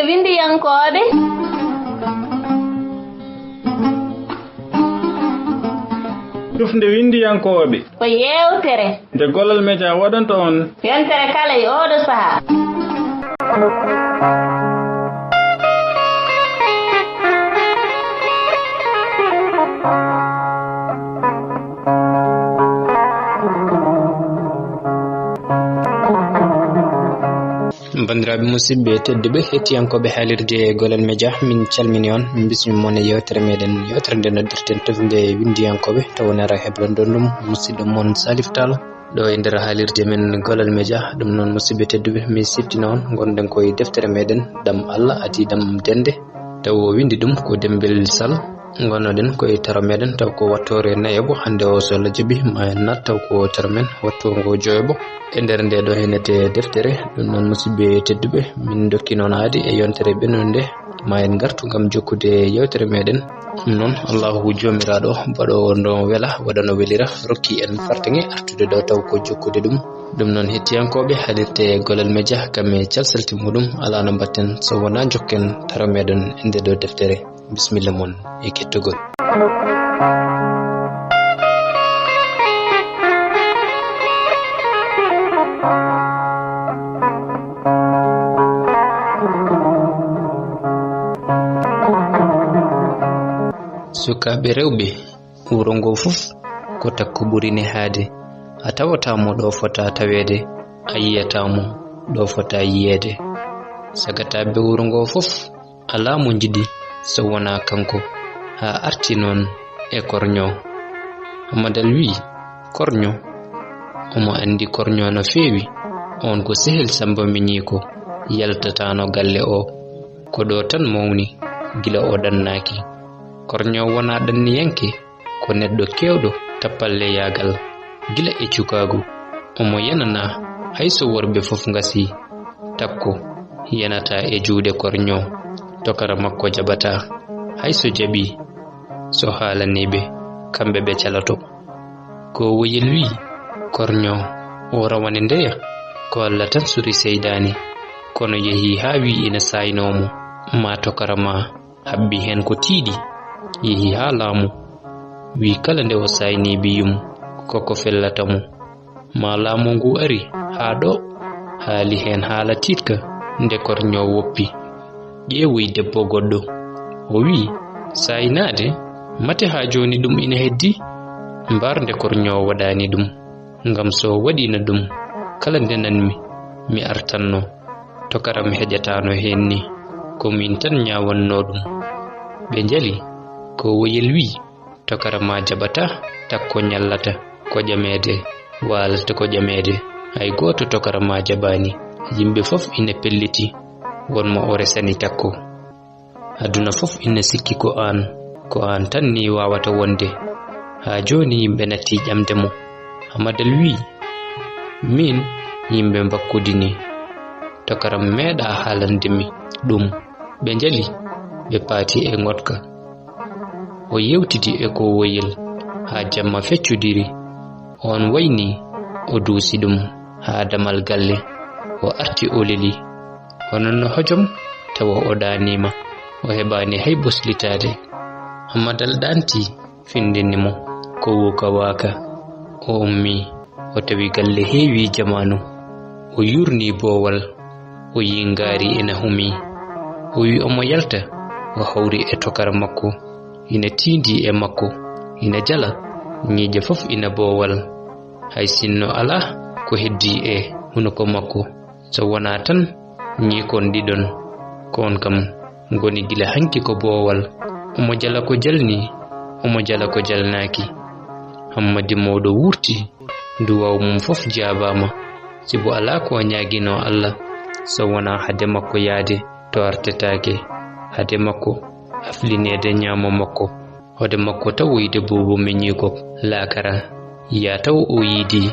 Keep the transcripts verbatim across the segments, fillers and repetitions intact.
Windiyankooɓe. Tufnde winndiyankooɓe. Ko yeewtere. Nde Golal Media waɗanta on. Yontere kala e ooɗo sahaa. Banndiraaɓe musidɓe tedduɓe hettiyankooɓe haalirde Golal Media, min calmini on, min bismima on e yewtere meɗen, yewtere nde noddirten tufnde winndiyankooɓe, taw nera heblondon ɗum musidɗo mon Salif Tall. Ɗo e nder haalirde men Golal Media, ɗum noon musidɓe tedduɓe, mi siftina on, ngonɗen koye deftere meɗen, ɗam Allah adi ɗam dende. Taw o winndi ɗum ko Dembel Sal. Ngonnoɗen koye taro meɗen, taw ko wattoore nayaɓo hannde o, so Allah jaɓi, ma en naat taw ko taro men wattoore ngo joyaɓo. E nder nde ɗo henete deftere, ɗum noon musidɓe tedduɓe, min dokki noon aadi e yontere ɓennunde, ma en ngartu ngam jokkude yewtere meɗen. Ɗum noon, Allahu Joomiraaɗo, baɗoowo no wela, waɗa no welira, rokki en fartaŋŋe artude ɗo taw ko jokkude ɗum. Ɗum noon, hettiyankooɓe haalirde Golal Media, kam e calsalti muɗum, alaa no mbaɗten so wonaa njokken taro meɗen e nde ɗo deftere. Bisimilla mon e kettogol. Sukaaɓe rewɓe, wuro ngo fof ko takko ɓuri nehaade. A tawataa mo ɗo fota taweede, a yiyataa mo ɗo fota yiyeede. Sagataaɓe wuro ngo fof, alaa mo njiɗi so wonaa kanko, haa arti noon e korño. Hamadal wiyi, "Korño, omo anndi korño no feewi. On ko sehil Sammba miñiiko, yaltataano galle o. Ko ɗo tan mawni gila o ɗannaaki. Korño wonaa ɗanniyanke, ko neɗɗo keewɗo tappalle yaagal gila e cukaagu. Omo yananaa hay so worɓe fof ngasii. Takko yanataa e juuɗe korño, tokara makko jaɓataa. Hay so jaɓii, so haalanii ɓe, kamɓe ɓe calato." Ko woyel wiyi, "Korño o rawane ndeya, ko Allah tan suri seydaani. Kono yehi haa wiyi ina saaynoo mo, ma tokara ma haɓɓi heen ko tiiɗi." Yehi haa laamu, wiyi kala nde o saayni biyum, koko fellata mo. Ma laamu ngu ari haa ɗo, haali heen haala tiiɗka, nde korño woppi. Ƴeewoyi debbo goɗɗo. O wiyi, "Saaynaade, mate haa jooni ɗum ina heddii?" Mbar nde korño waɗaani ɗum, ngam so waɗiino ɗum, kala nde nanmi, mi artanno. Tokaram heƴataano heen ni, ko miin tan ñaawannoo ɗum. Ɓe njali, ko woyel wiyi, "Tokara ma jaɓata, takko ñallata ko ƴameede, waalata ko ƴameede. Hay gooto tokara ma jaɓaani." Yimɓe fof ina pelliti, won mo o resani takko. Aduna fof ina sikki ko aan, ko aan tan ni waawata wonde. Haa jooni yimɓe natti ƴamde mo. Hamadal wiyi, "Miin, yimɓe mbakkudini. Tokaram meeɗa haalande mi ɗum." Ɓe njali, ɓe paati e ngoɗka. O yewtidi e kowoyel haa jamma feccodiri. Oon wayni o duusi ɗum haa damal galle. O arti o leli. Hono no hojom tawa o ɗaaniima. O heɓaani hay ɓoslitaade. Hamadal ɗaanti findini mo ko wuuka waaka. O ummii, o tawi galle heewi jamaanu. O yuurni boowal, o yii ngaari ina humii. O wi omo yalta, o hawri e tokara makko, ina tiindi e makko, ina jala, ñiiƴe fof ina boowal. Hay sinno alaa ko heddii e hunuko makko, so wonaa tan ñiikon ɗiɗon, ko on kam ngoni gila hanki ko boowal. Omo jala ko jalni, omo jala ko jalnaaki. Hammadi mawɗo wuurti, duwaaw mum fof jaabaama. Sibu alaa ko o ñaaginoo Allah, so wonaa hade makko yahde to artetaake, hade makko aflineede ñaamo makko. Hoode makko tawoyde boobo miñiiko laakara, yaa taw o yiidi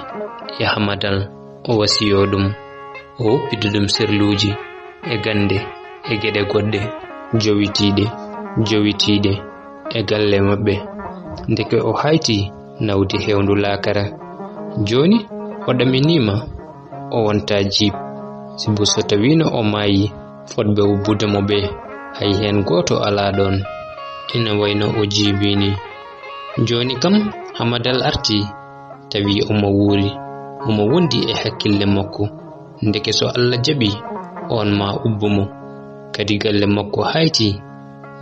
e Hamadal, o wasiyoo ɗum, o woppida ɗum serluuji e gannde e geɗe goɗɗe, jowitiiɗe, jowitiiɗe e galle maɓɓe. Ndeke o hayti nawde heewndu laakara. Jooni o ɗaminiima, o wonta jiib. Sibu so tawiino o maayi, fotɓe ubbude mo ɓe, hay heen gooto alaa ɗoon. Ina wayno o jiibii ni. Jooni kam, Hamadal artii, tawi omo wuuri, omo wondi e hakkille makko. Ndeke so Alla jaɓii, oon maa ubbo mo. Kadi galle makko haaytii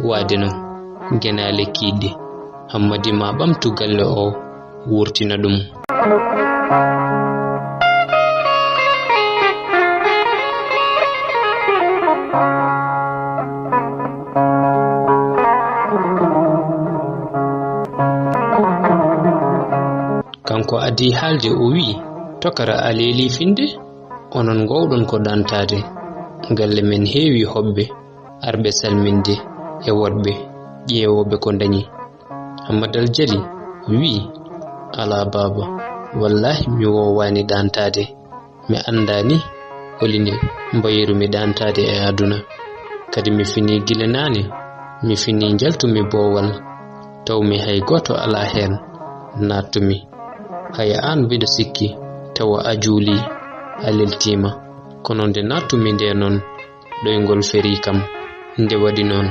waade no genaale kiiɗɗe. Hammadi maa ɓamtu galle o, wurtina ɗum. Kanko adii haalde, o wi'i, "Tokara, a leelii finde? Onon ngoowɗon ko ɗantaade. Galle men heewi hoɓɓe, arɓe salminde e woɗɓe, ƴeewooɓe ko ndañi." Hammadal Jali wi'i, "Alaa baaba, wallaahi mi woowaani ɗantaade. Mi anndaani holi ne mbayru mi ɗantaade e aduna. Kadi mi finii gila naane, mi finii njaltumi boowal, taw mi hay gooto alaa heen, naattumi. Haya aan mbiɗa sikki tawa a juulii, a leltiima. Kono nde naattumi nde noon, ɗoyngol ferii kam. Nde waɗi noon,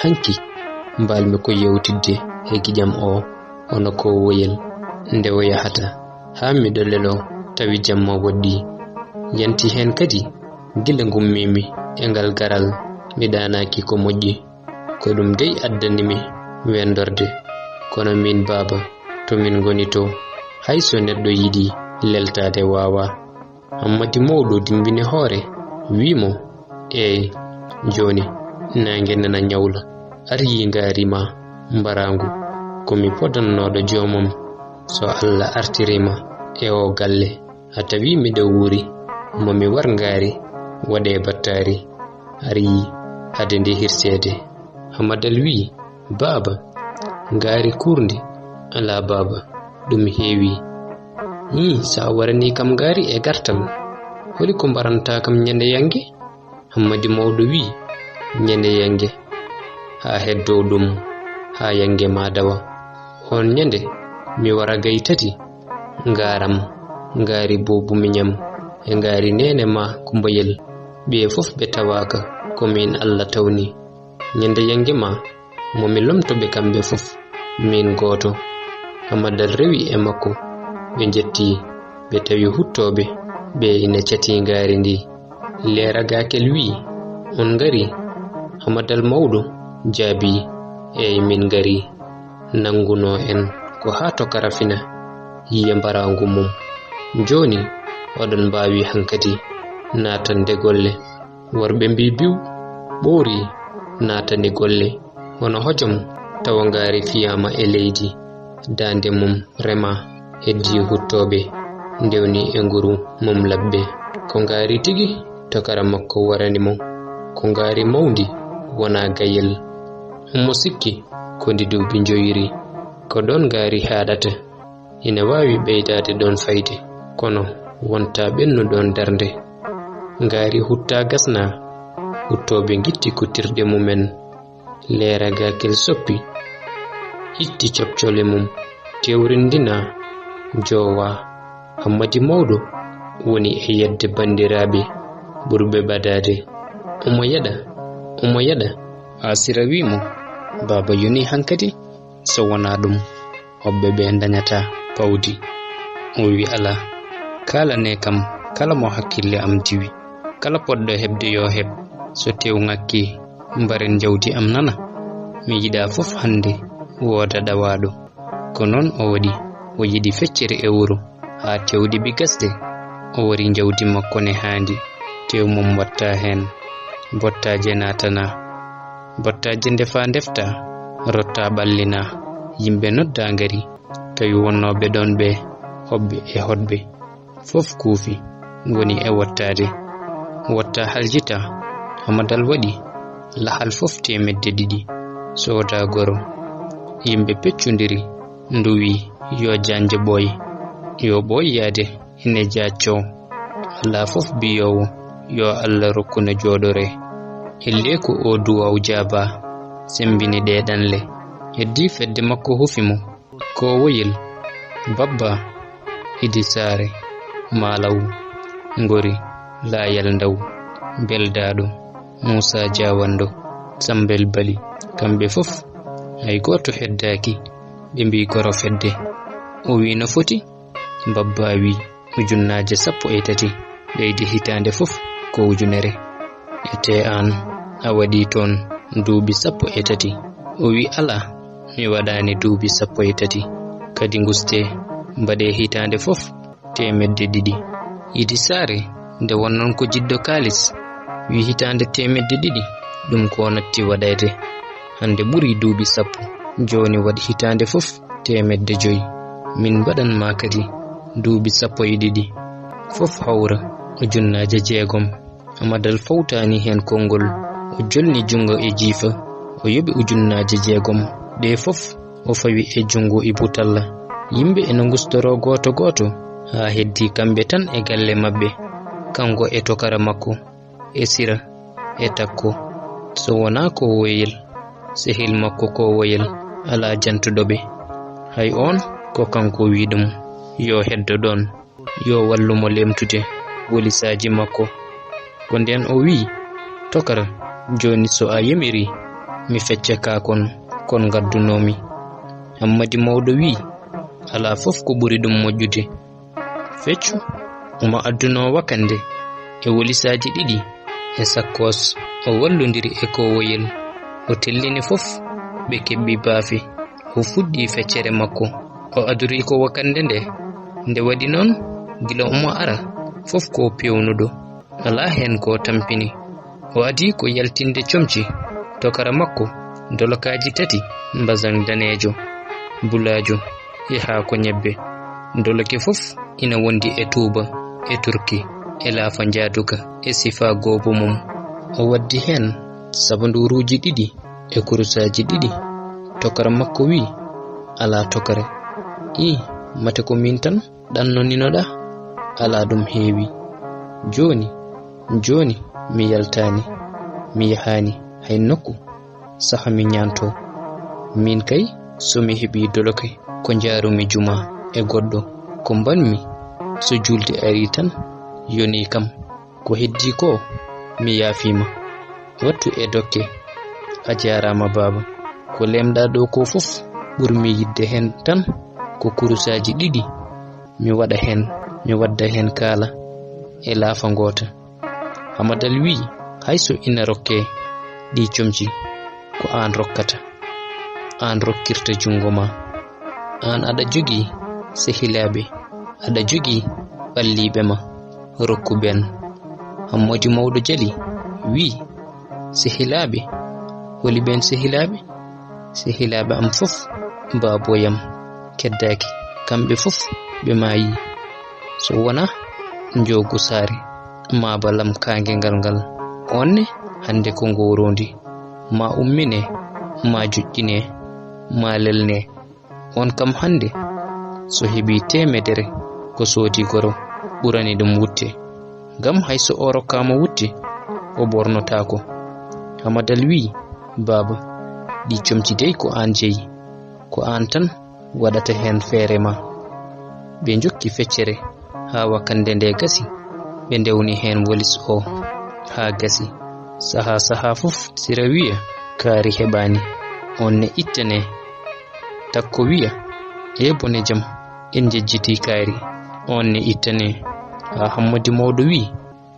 hanki mbaal-mi ko yeewtidde e giƴam o, hono ko woyel nde o yahata, haa miɗo leloo, tawi jamma woɗɗii. Yanti heen kadi, gila ngummiimi e ngal garal, mi ɗaanaaki ko moƴƴi. Ko ɗum dey addani mi wenndorde. Kono miin baaba, to min ngoni to, hay so neɗɗo yiɗi leltaade waawaa." Hammadi mawɗo dimbini hoore, wi'i mo, "Eey, jooni naange nana ñawla, aryii ngaari ma mbaraangu. Ko mi podannooɗo joomam, so Alla artirii ma e oo galle, a tawii miɗo wuuri, mo mi war ngaari, waɗee battaari, aryii hade nde hirseede." Hamadal wi'i, "Baaba, ngaari kuurndi?" "Alaa baaba, ɗum heewi." "Hii, so a waranii kam ngaari e gartal, holi ko mbarantaa kam ñande yannge?" Hammadi mawɗo wi'i, "Ñande yannge, haa heddoo ɗum, haa yannge maa dawa. Oon ñande, mi wara gay tati, ngaaram, ngaari boobu miñam, e ngaari neene maa Kumbayel. Ɓee fof ɓe tawaaka, ko miin Alla tawni. Ñande yannge maa, mo mi lomto ɓe kamɓe fof, miin gooto." Hamadal rewi e makko, ɓe njettii, ɓe tawi huttooɓe ɓe ina catii ngaari ndi. Leera Gaakel wi'i, "On ngarii?" Hamadal mawɗo jaabii, "Eey, min ngarii." Nanngunoo en ko haa to karafina yiya mbaraangu mum. Jooni oɗon mbaawi hankadi naatande golle. Worɓe mbii biw ɓoorii naatani golle. Hono hojom tawa ngaari fiyaama e leydi, daande mum remaa, heddii huttooɓe ndewni e nguru mum labbe. Ko ngaari tigi, tokara makko warani mo. Ko ngaari mawndi, wonaa gayel. Omo sikki ko ndi duuɓi njoyri, ko ɗoon ngaari haaɗata. Ina waawi ɓeydaade ɗoon fayde, kono wontaa ɓennu ɗoon darnde. Ngaari huttaa gasnaa, huttooɓe ngitti kutirɗe mumen. Leera Gaakel soppi, itti copcole mum, tewrindinaa, joowaa. Hammadi mawɗo woni e yedde banndiraaɓe ɓurɓe ɓadaade. Omo yeɗa, omo yeɗa. Asira wi'i mo, "Baaba yonii hankadi, so wonaa ɗum, hoɓɓe ɓe ndañataa pawdi." O wi'i, "Alaa, kaalanee kam kala mo hakkille am diwi. Kala poɗɗo heɓde yo heɓ, so tew ŋakkii, mbaren njawdi am nana. Mi yiɗaa fof hannde wooda ɗawaaɗo." Ko noon o waɗi, o yiɗi feccere e wuro, haa tewɗi ɓi gasde, o wari njawdi makko ne haandi, tew mum wattaa heen, bottaaje naatanaa. Bottaaje ndefaa ndeftaa, rottaa ɓallinaa, yimɓe noddaa ngari, tawi wonnooɓe ɗoon ɓe, hoɓɓe e hoɗɓe. Fof kuufi ngoni e wottaade. Wottaa haljitaa, Hamadal waɗi lahal fof teemedde ɗiɗi, soodaa goro. Yimɓe peccondiri, nduwi, "Yo jaanje ɓooy, yo ɓooy yaade ine jaaccoo." Alaa fof biyoowo, "Yo Alla rokku no jooɗoree." Ellee ko oo duwaaw jaabaa, semmbini ɗee ɗanle. Heddii fedde makko hufi mo. Koowoyel, Babba, Idi Saare, Maalaw, Ngori, Laayal Ndaw, Beldaaɗo, Muusa Jaawanndo, Sammbel Bali, kamɓe fof, hay gooto heddaaki. Ɓe mbii goro fedde. O wii no foti? Mbabbaa wii ujunnaaje sappo e tati, ɓeydi hitaande fof ko ujunere. Etee aan, a waɗii toon duuɓi sappo e tati? O wii alaa, mi waɗaani duuɓi sappo e tati. Kadi ngustee, mbaɗee hitaande fof teemedde ɗiɗi. Idi Saare, nde wonnoon ko jiɗɗo kaalis, wii hitaande teemedde ɗiɗi, ɗum ko natti waɗeede. Hannde ɓurii duuɓi sappo, jooni waɗ hitaande fof teemedde joy. Min mbaɗan ma kadi duuɓi sappo e ɗiɗi, fof hawra ujunnaaje jeegom. Amadal fawtaani heen konngol, o jolni junngo e jiifa, o yoɓi ujunnaaje jeegom. Ɗee fof o fawi e junngo Ibu Talla. Yimɓe ene ngustoroo gooto gooto, haa heddii kamɓe tan e galle maɓɓe, kanko e tokara makko, e Sira, e Takko. So wonaa Koowoyel, sehil makko Koowoyel, alaa jantuɗo ɓe. Hay oon, ko kanko wii ɗum, yo heddo ɗoon, yo wallu mo leemtude wolisaaji makko. Ko ndeen o wii, tokara, jooni so a yamirii, mi fecca kaa kon, kon ngaddunoo-mi. Hammadi Mawɗo wii, alaa fof ko ɓuri ɗum moƴƴude. Feccu, omo addunoo wakannde e wolisaaji ɗiɗi e sakkoos, o wallondiri e Koowoyel, o tellini fof, ɓe keɓɓi baafe. O fuɗɗii feccere makko. O adurii ko wakannde nde. Nde waɗi noon, gila omo ara, fof ko peewnuɗo. Alaa heen ko tampini. O adii ko yaltinde comci, tokara makko, dolokaaji tati, mbasaŋ daneejo, bulaajo, e haako ñebbe. Doloke fof ina wondi e tuuba, e turki, e laafa njaaduka, e sifaa goobo mum. O waddi heen sabanduuruuji ɗiɗi e kurusaaji ɗiɗi. Tokara makko wii, alaa tokara. Ii, mate ko miin tan ɗannoninoɗaa? Alaa, ɗum heewi. Jooni, jooni mi yaltaani, mi yahaani hay nokku, saha mi ñaantoo. Miin kay, so mi heɓii doloke, ko njaarumi jumaa e goɗɗo, ko mbaɗmi, so juulde arii tan, yonii kam. Ko heddii koo, mi yaafiima. Wattu e dokke. A jaaraama, baaba. Ko leemɗaa ɗoo koo fof, ɓurmi yiɗde heen tan ko kurusaaji ɗiɗi. Mi waɗa heen, mi wadda heen kaala e laafa ngoota. Hamadal wii, hay so ina rokkee ɗii comci, ko aan rokkata. Aan rokkirta junngo ma. Aan aɗa jogii sehilaaɓe, aɗa jogii ɓalliiɓe ma, rokku ɓeen. Hammadi Mawɗo jali, wii, sehilaaɓe? Holi ɓeen sehilaaɓe? Sehilaaɓe am fof, baabooy am keddaaki, kamɓe fof ɓe maayii. So wonaa Njoogu Saare, maa ba lam kaange ngal ngal, oon ne hannde ko ngooroondi, maa umminee, maa joƴƴinee, maa lelnee. Oon kam hannde, so heɓii teemedere, ko soodi goro, ɓurani ɗum wutte. Ngam hay so o rokkaama wutte, o ɓoornotaako. Hamadal wii, baaba, ɗii comci dey ko aan jeyi, ko aan tan waɗata heen feere ma. Ɓe njokki feccere haa wakannde nde gasi, ɓe ndewni heen wolis o haa gasi. Sahaa sahaa fof, Sira wiya, kaari heɓaani, oon ne ittanee. Takko wiya, ee bone jam, en njejjitii kaari, oon ne ittanee. Haa Hammadi Mawɗo wii,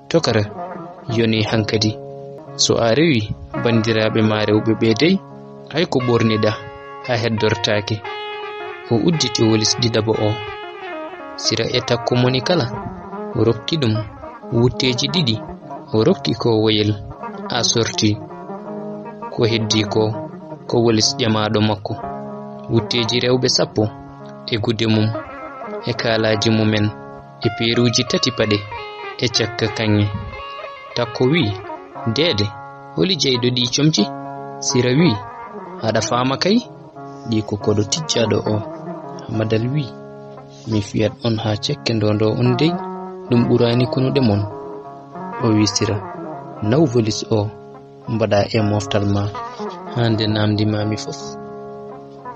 tokara, yonii hankadi. So a rewii banndiraaɓe ma rewɓe ɓe dey, hay ko ɓoorniɗaa a heddortaake. O udditi wolis ɗiɗaɓo o. Sira e Takko moni kala rokki ɗum wutteeji ɗiɗi, o rokki Koowoyel, a sorti. Ko heddii ko, ko wolis ƴamaaɗo makko. Wutteeji rewɓe sappo e gude mum, e kaalaaji mumen, e peeruuji tati paɗe, e cakka kaŋŋe. Takko wii, deede, holi jeyɗo ɗii comci? Sira wii, aɗa faama kay, ɗii ko koɗo tijjaaɗo o. Hamadal wii, mi fiyat on haa cekke ndo ndo on dey, ɗum ɓuraani konuɗe mon. O wii Sira, naw wolis o, mbaɗa e moftal ma, haa nde naamndi ma mi fof.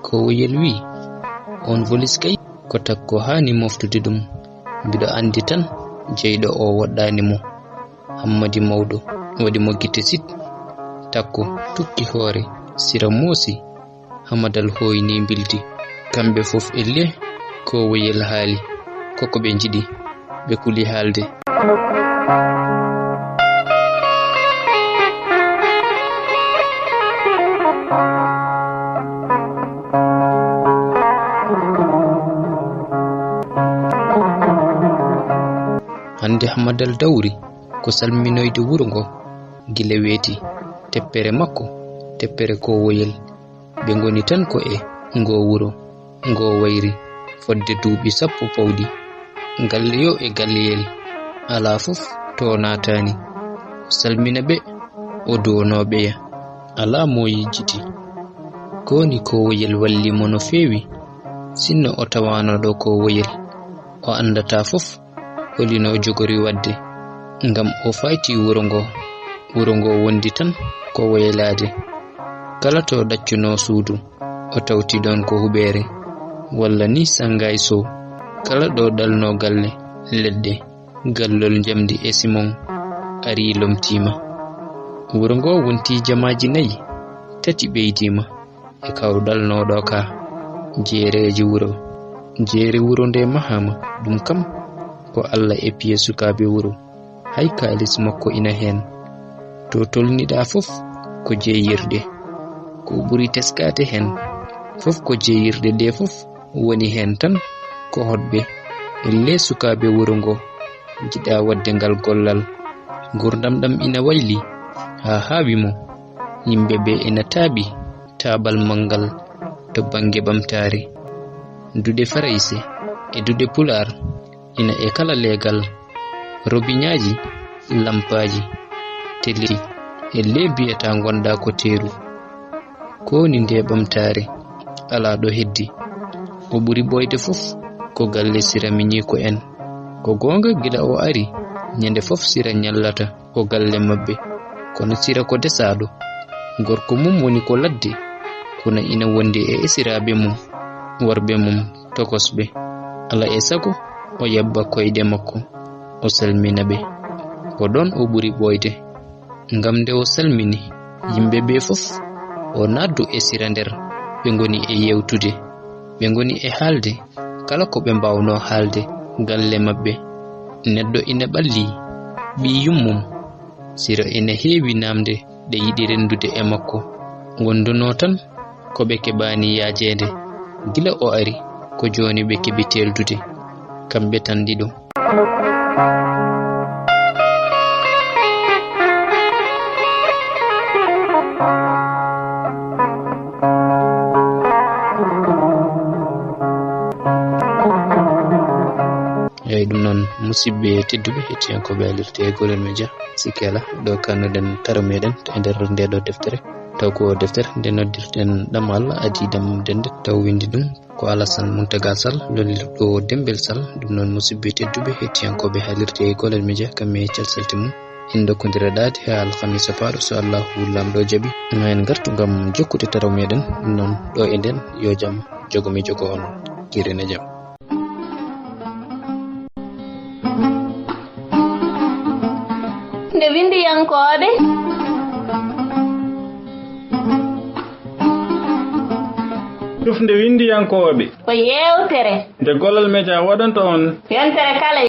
Koowoyel wii, on wolis kay, ko Takko haani moftude ɗum. Mbiɗo anndi tan, jeyɗo o woɗɗaani mo. Hammadi Mawɗo waɗi mo gite sit, takko, tukki hoore, sira moosi. Hamadal hooyni mbildi. Kamɓe fof e le koowoyel haali ko ko ɓe njiɗi, ɓe kuli haalde. Hannde Hamadal dawri ko salminoyde wuro ngo gila weeti. Teppere makko, teppere koowoyel. Ɓe ngoni tan ko e ngoo wuro, ngoo wayri fodde duuɓi sappo pawɗi. Galle yo e galleyel, alaa fof to naataani. O salmina ɓe, o duwonoo ɓeya. Alaa mo yejjiti. Ko woni koowoyel walli mo no feewi. Sinno o tawaano ɗo koowoyel, o anndataa fof holi no o jogori waɗde ngam o fayti wuro ngo. Wuro ngo wondi tan ko woylaade. Kala to ɗaccunoo suudu, o tawti ɗoon ko huɓeere, walla ni Sangaay Sow. Kala ɗo ɗalnoo galle, leɗɗe, gallol njamndi e simon arii lomtiima. Wuro ngo wonti jamaaji nayi, tati ɓeydiima e kaw ɗalnooɗo ka. Jeereeji wuro. Jeere wuro nde mahaama, ɗum kam ko Alla e piye sukaaɓe wuro. Hay kaalis makko ina heen. To tolniɗaa fof ko jeeyirɗe. Ko ɓuri teskaade heen fof ko jeeyirɗe ɗe fof woni heen tan ko hoɗɓe. Ellee sukaaɓe wuro ngo njiɗaa waɗde ngal gollal. Nguurndam ɗam ina wayli haa haawi mo. Yimɓe ɓe ina taaɓi taaɓal manngal to bannge ɓamtaare. Duɗe Farayse e duɗe Pulaar ina e kala leegal. Robiñaaji, lampaaji, tele, ellee mbiyataa ngonɗaa ko teeru. Ko woni nde ɓamtaare? Alaa ɗo heddi. Ko ɓuri ɓooyde fof ko galle Sira miñiiko en. Ko goonga, gila o ari, ñande fof Sira ñallata ko galle maɓɓe. Kono Sira ko desaaɗo. Gorko mum woni ko ladde, kono ina wondi e esiraaɓe mum, worɓe mum tokosɓe. Alaa e sago o yaɓɓa koyɗe makko, o salmina ɓe. Ko ɗoon o ɓuri ɓooyde. Ngam nde o salmini yimɓe ɓe fof, o naatdu e Sira nder, ɓe ngoni e yeewtude, ɓe ngoni e haalde kala ko ɓe mbaawnoo haalde galle maɓɓe. Neɗɗo ina ɓalli ɓii yummum. Sira ina heewi naamnde ɗe yiɗi renndude e makko. Wondunoo tan ko ɓe keɓaani yaajeede. Gila o ari, ko jooni ɓe keɓi teeldude. Kamɓe tan ɗiɗo. Eeyi, ɗum noon, musidɓe tedduɓe, hettiyankooɓe Alerte e Gollal Media, sikke alaa, ɗo kannuɗen taro meɗen e nder nde ɗo deftere. Taw ko deftere nde noddirten ɗam Allah adii ɗam dende, taw winndi ɗum ko Alassane Mountaga Sall, lollirɗo Dembel Sall. Ɗum noon, musidɓe tedduɓe, hettiyankooɓe Alerte e Gollal Media, kamɓe e calsalte mum, en ndokkondira ɗaade haa alkamisa paaɗo, so Allahu Laamɗo jaɓi. Ma en ngartu ngam jokkude taro meɗen, ɗum noon, ɗo e nden, yo jam jogo mi jogo on, kiirene jam. Nde winndiyankooɓe. Tufnde winndiyankooɓe. Ko yeewtere. Nde Gollal Media waɗanta on. Yontere kala.